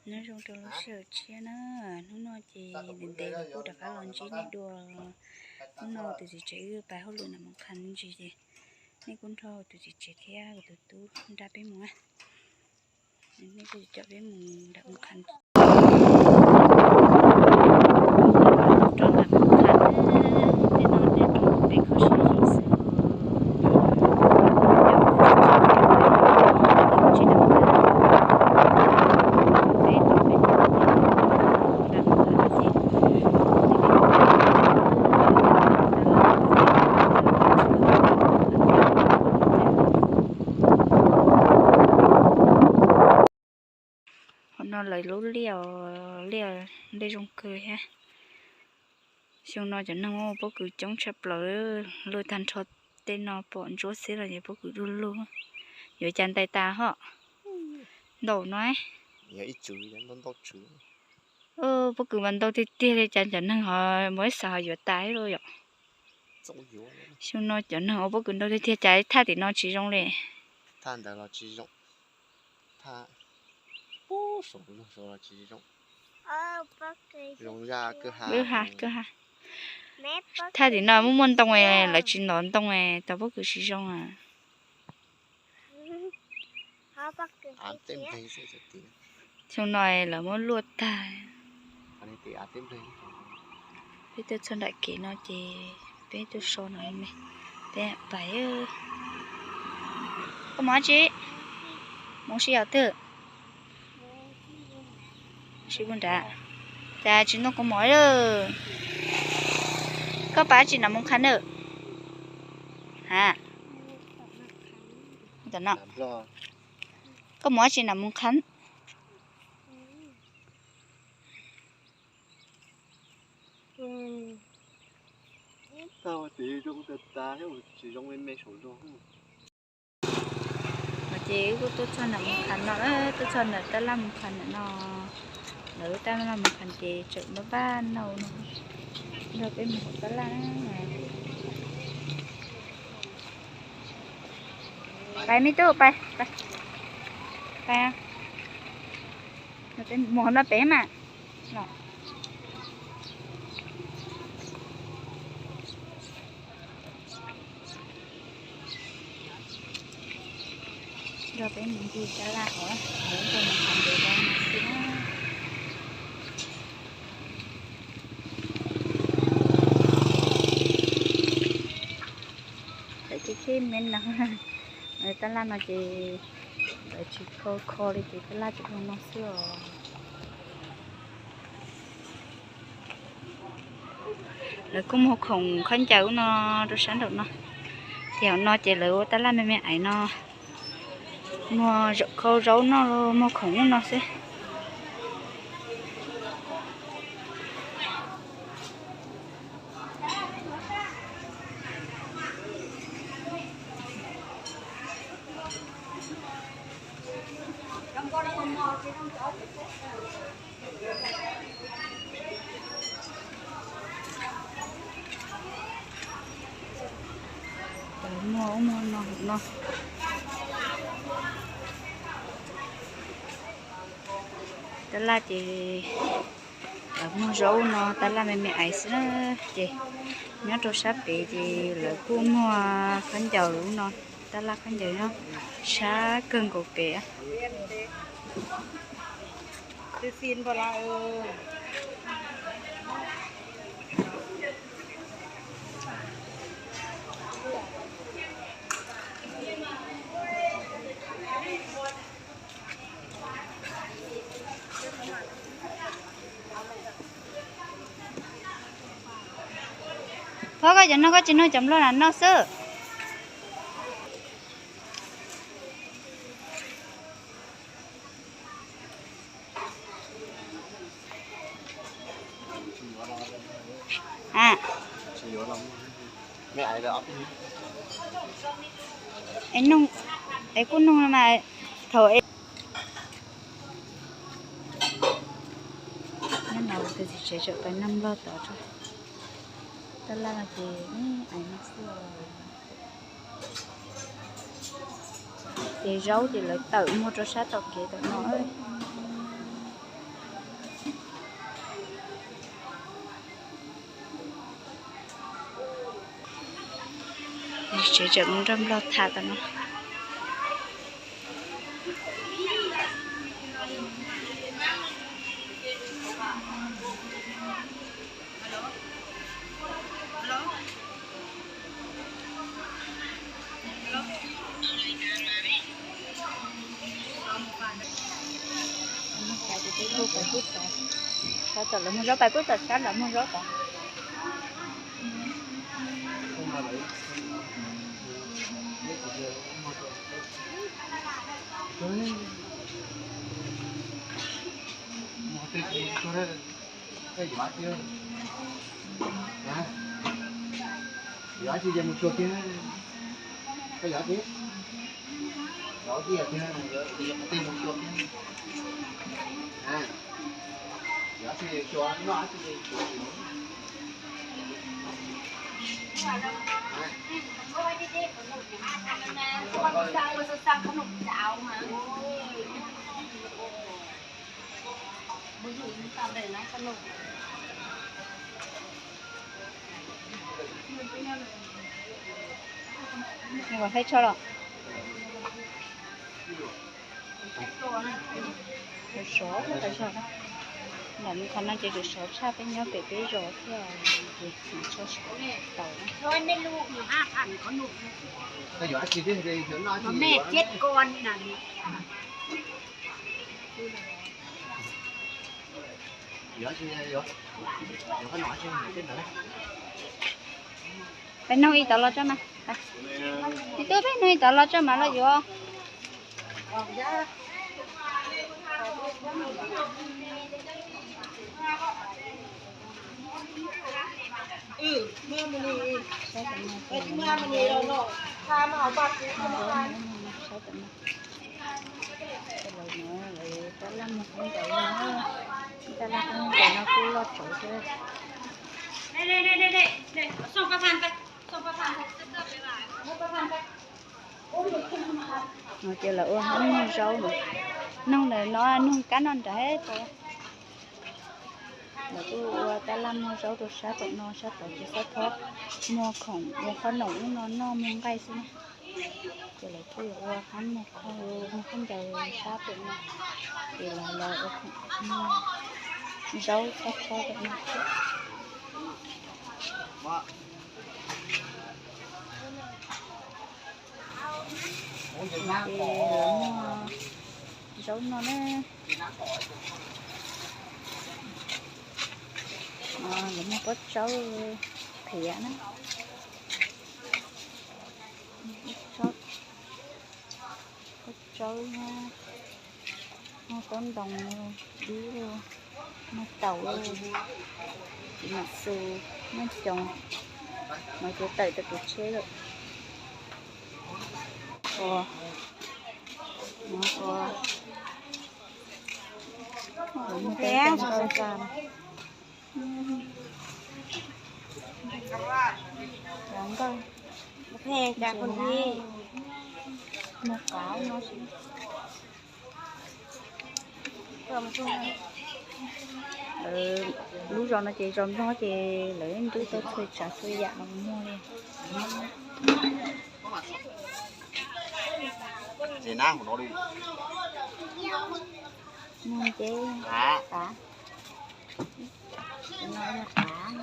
Nyob zoo rau lub sij hawm tshiab na, hnub no ces ntev ntev los kuj rov qab los ntsib nej dua. Hnub no tus txiv tsev wb pais hauj lwm nram Moos Khas me ntsis ces nej kuj nrog tus txiv tsev thiab tus tub nrog peb mus na. Nej kuj coj peb mus nram Moos Khas. Rau nram Moos Khas, tej no tej roob pem kho siab zim xwb. Hauv no lawv lub liaj, liaj dej zoo kawg thiab. Xyoo no cov neeg ua pob kws coob tshaj plaws, luaj tag nrho tej no pom ntsuab xwb los ces pob kws du lug. Yuav cas ntais tas hos. Ntau no. Pob kws mas ntau tiag tiag li cas cov neeg ho mus ib xav ho yuav tas ib lub yom. Xyoo no cov neeg ua pob kws ntau tiag tiag cas thaj tim no tsis zoo li. Thaj tim no muaj muaj ntoo, lawv tsis ntov ntoo, tau pob kws tsis zoo. Xyoo no lawv muab luaj tag. Peb tuaj txog nram kev no ces peb tuaj so no me, peb pais. Koj mus dab tsi? Mus sib yaum twg? Sib pub nrad. Cas tsis ntuj koj mov lawm. Koj pab tsis nram Moos Khas na? Ha? Koj mus tsis nram Moos Khas? Ces wb kuj tuaj txog nram Moos Khas no, tuaj txog nram tab laj Moos Khas ntawm no. Lawv tab laj Moos Khas ces tseem npaj npaj nau no, nrog peb mus hauv tab laj. Pais me tub, pais, pais. Mus hauv no pem mas. Nrog peb mus ncig tab laj hauv, hauv nroog Moos Khas ntawd xwb na. Lawv ceb ceb me no, tab laj no ces lawv tsis kho kho li ces tab laj tsuas zoo no xwb os. Lawv kuj muag khoom khaub ncaws ub no rau sab nraum no. Ces hauv no ces lawv ua tab laj me me aiv no, muag zaum khau zaub noj, muag khoom ub no xwb. Muag ub muag no no. Tab laj ces muag zaub no, tab laj me me aiv xwb na. Ces nyob rau sab pem ces lawv kuj muag khaub ncaws no, tab laj khaub ncaws nyob sab kawg nkaus pem. Phob, koj cov noj koj tsis noj cov nplog na noj xwb. Es kuj nug mas thaum es nyob no tus txiv tsev tseem pais noj nplog tod tso. Tab laj no ces aiv no xwb. Ces zaub ces lawv tawm muag rau sab tom kev tom no. Ces tseem mus nrog Nplog tham tam no. Sab tom lawv muag zaub, pais pub tom sab lawv muag zaub tod. Nws kom thaij tsho los. Sov sov, ntawm qhov no ces tseem sov tshaj peb nyob pem peb zos thiab, ces tsis tshua sov tau. Peb noog ib tod los tso mas. Ib tug peb noog ib tod los tso mas los yuav. Lawv tab laj muag khaub ncaws no, tab laj khaub ncaws no kuj loj tsawv thiab. No ces lawv ua hab muag zaub no, noog ntawm no noog kab noj nrad tau. Lawv kuj ua tab laj muag zaub rau sab tom no, sab tod ces xob thob muag khoom ua qhob noom ub no noj muag nqaij xwb na. Ces lawv kuj yuav ua hab muag khaub, muag khaub ncaws sab tom no, ces lawv los ua khoom muag zaub xob thob tom no thiab. Ces lawv muag zaub no na. Lawv muag pob tsaub qhiav na. Pob tsaub, muag taub ntoos, dib, muag taum, txiv mam xus, muag coos. No ces tawm tau tus tsheb lawm. Ua, ua, muag taub ntoos, muag qav no. Lub zos no ces zos Nplog ces lawv nrub tau txhua tsav txhua yam los muag li. Muag nceb, qav. Qav,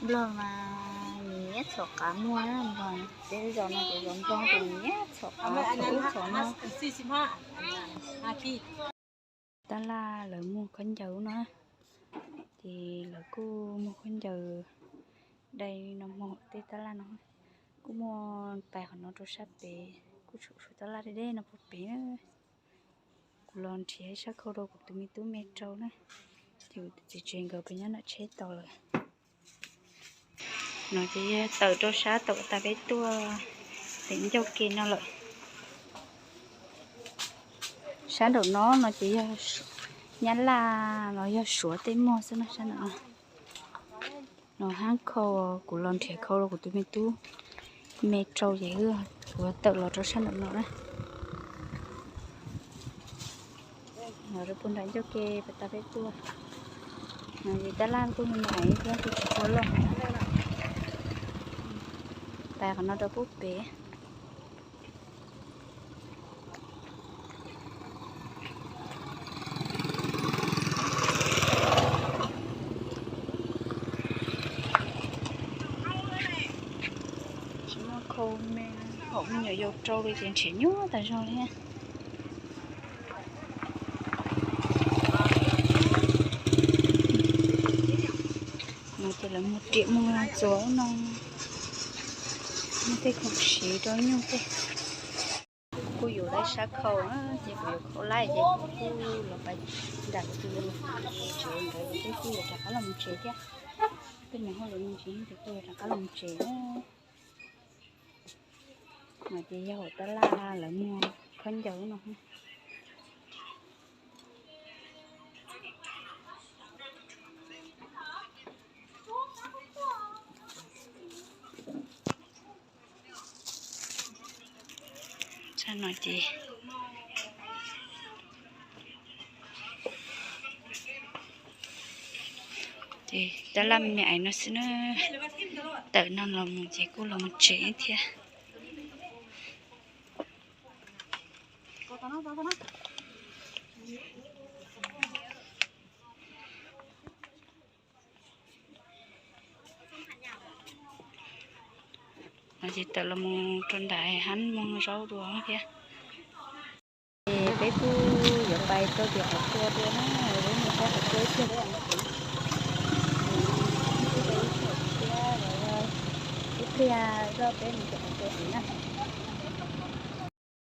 Nplog mas nyiam txhom qav muag, Nplog ces lub zos no ces zos Nplog ces nyiam txhom qav txhom ub txhom no. Tab laj lawv muag khaub ncaws no, ces lawv kuj muag khaub ncaws dai no muag tej tab laj no. Kuj muaj pais qhov no rau sab pem, kuj tshuav tab laj deb deb no puag pem na. Kuv los nrhiav sab khau rau kuv tus me tub me rau na, ces kuv tus txiv tsev nkawd pem nyob nram tsheb tau lawm. No ces yog tawm rau sab tom tas peb tuaj pem ncauj ke no lawm. Sab nraum no no ces yog Nyab Laj los yog Suav tej muag xwb no sab nraum no. No hab khau, kuv los nrhiav khau rau kuv tus me tub me rau ces kuv tawm los rau sab nraum no na. Los rau puag nram ncauj ke pas tas peb tuaj. No ces tab laj kuj me me thiab kuj tsis tshua loj. Pais qhov no rau pub pem. Tsis muaj khau me, pom me nyuam yaus rau li ces nrhiav nyuaj tas zog li. Mus ces lawv mus riam mus txuas ub no, muaj tej khoom siv rau nyuj tej. Kuj yuav lawv sab khau na, ces kuv yuav khau laij ces kuv kuj los pais nram kuv tus tsev nkawd, kuv twb kuj yuav rov qab los mus tsev thiab. Tej me hauj lwm me ntsis ces kuj yuav rov qab los mus tsev na. No ces yog hauv tab laj lawv muag khaub ncaws no. Txog no ces, ces tab laj me me ais no xwb na. Tawm no los mus ces kuj los mus tsev thiab. No ces tawm los mus rau nram hab muag zaub dua thiab. Ces peb kuj yuav pais rau tim qhov tsua dua na, peb mus saib qhov tsua ib pliag, ib pliag zoj peb mus tim qhov tsua tim na.